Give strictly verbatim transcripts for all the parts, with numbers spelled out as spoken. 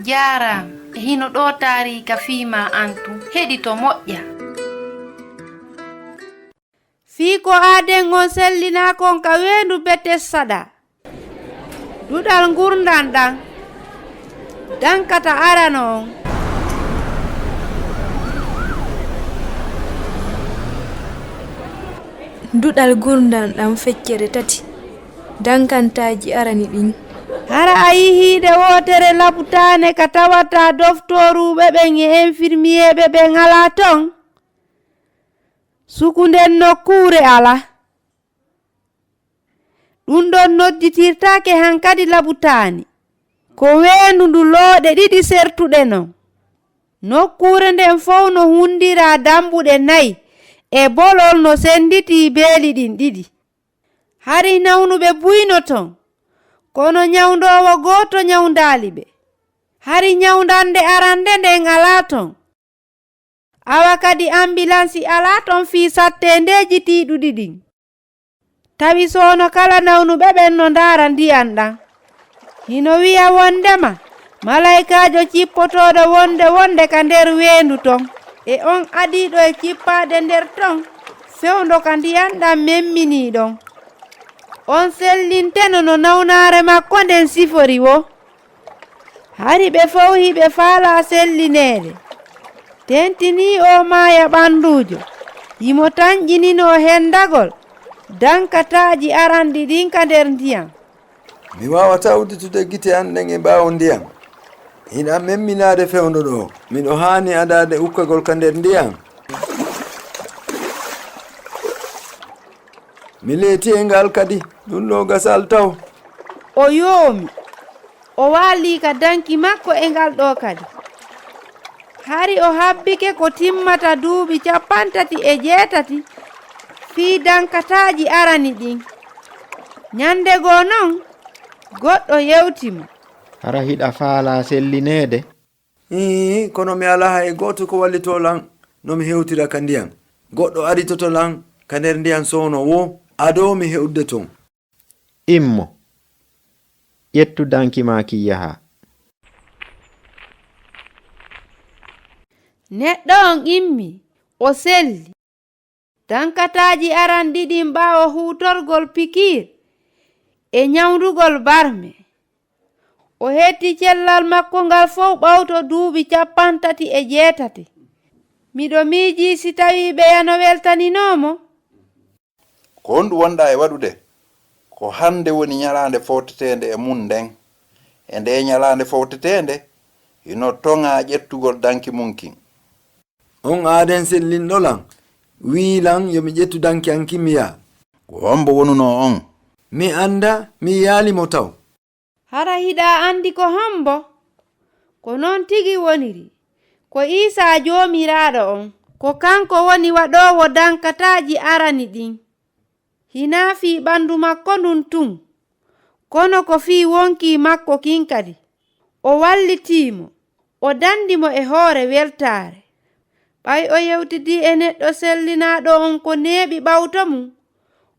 Jaaraama. E hino ɗoo taariika fii maa an tun. Heɗito moƴƴa. Fii ko aaden on sellinaa kon ka weendu Betesada. Duɗal ngurndan ɗan dankata arano on. Duɗal ngurndan ɗan feccere tati dankantaaji arani ɗin. Hara a yihii ɗe wootere labutaane ka tawataa doftooruuɓe ɓen e enfirmiyeeɓe ɓen alaa ton? Suku nden nokkuure alaa. Ɗun ɗon nodditirtaake hankadi labutaani. Ko weendu ndu looɗe ɗiɗi sertuɗe non. Nokkuure nden fow no hundiraa dambuɗe nayi e bolol no senditii beeli ɗin ɗiɗi. Hari nawnuɓe buy no ton, kono ɲawndoowo gooto ɲawndaali ɓe. Hari ɲawndannde arannde nden alaa ton. Awa kadi ambilansi alaa ton fii satteendeeji tiiɗuɗi ɗin. Tawi soono kala nawnuɓe ɓen no ndaara ndiyan ɗan. Hino wi'a wondema malaykaajo cippotooɗo wonde wonde ka nder weendu ton, e on adiiɗo e cippaade nder ton, fewndo ka ndiyan ɗan memminii ɗon. On sellinteno no nawnaare makko nden sifori woo. Hari ɓe fow hiɓe faalaa sellineede. Tentinii oo maaya ɓannduujo, himo tanƴininoo hendagol dankataaji aranɗi ɗin ka nder ndiyan. Mi waawataa udditude gite an ɗen e ɓaawo ndiyan. Hiɗa memminaade fewndo ɗoo. Miɗo haani adaade ukkagol ka nder ndiyan. Mi leetii e ngal kadi, ɗun ɗoo gasal taw. O yoomi. O waalii ka danki makko e ngal ɗoo kadi. Hari o habbike ko timmata duuɓi cappanɗe tati e jeetati fii dankataaji arani ɗin. Ɲannde goo non, goɗɗo yewti mo. Hara hiɗa faalaa sellineede? Ii, kono mi alaa hay gooto ko wallitoo lan no mi hewtira ka ndiyan. Goɗɗo aritoto lan ka nder ndiyan soono woo, ado mi heɓude ton. Immo, ƴettu danki maa kin yahaa. Neɗɗo on immii, o selli. Dankataaji aranɗi ɗin ɓaawo huutorgol pikiir e ɲawndugol barme. O hetti cellal makko ngal fow ɓawto duuɓi cappanɗe tati e jeetati. Miɗo miijii si tawii ɓeya no weltaninoo mo. Ko honɗun wonɗaa e waɗude? Ko hannde woni ɲalaande fowteteende e mun nden. E ndee ɲalaande fowteteende, hino toŋaa ƴettugol danki mun kin. On aaden sellinɗo lan wi'i lan yo mi ƴettu danki an kin mi yaha. Ko hombo wonunoo on? Mi anndaa, mi yi'aali mo taw. Hara hiɗa anndi ko hombo? Ko non tigi woniri. Ko Iisaa Joomiraaɗo on. Ko kanko woni waɗoowo dankataaji arani ɗin. Hinaa fii ɓandu makko ndun tun, kono ko fii wonkii makko kin kadi. O wallitii mo, o danndi mo e hoore weltaare. Ɓay o yewtidii e neɗɗo sellinaaɗo on ko neeɓi ɓawto mun,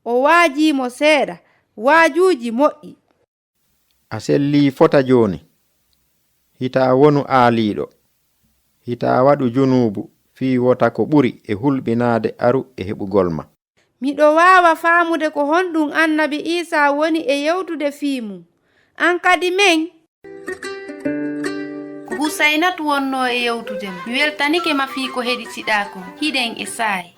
o waajii mo seeɗa waajuuji moƴƴi. A sellii fota jooni. Hitaa wonu aaliiɗo. Hitaa waɗu junuubu fii wota ko ɓuri e hulɓinaade aru e heɓugol ma. Miɗo waawa faamude ko honɗun annabi Iisaa woni e yewtude fii mun. An kadi men. Ko Husaynatu wonnoo e yewtude ma. Mi weltanike ma fii ko heɗitiɗaa kon. Hiɗen e saa'i.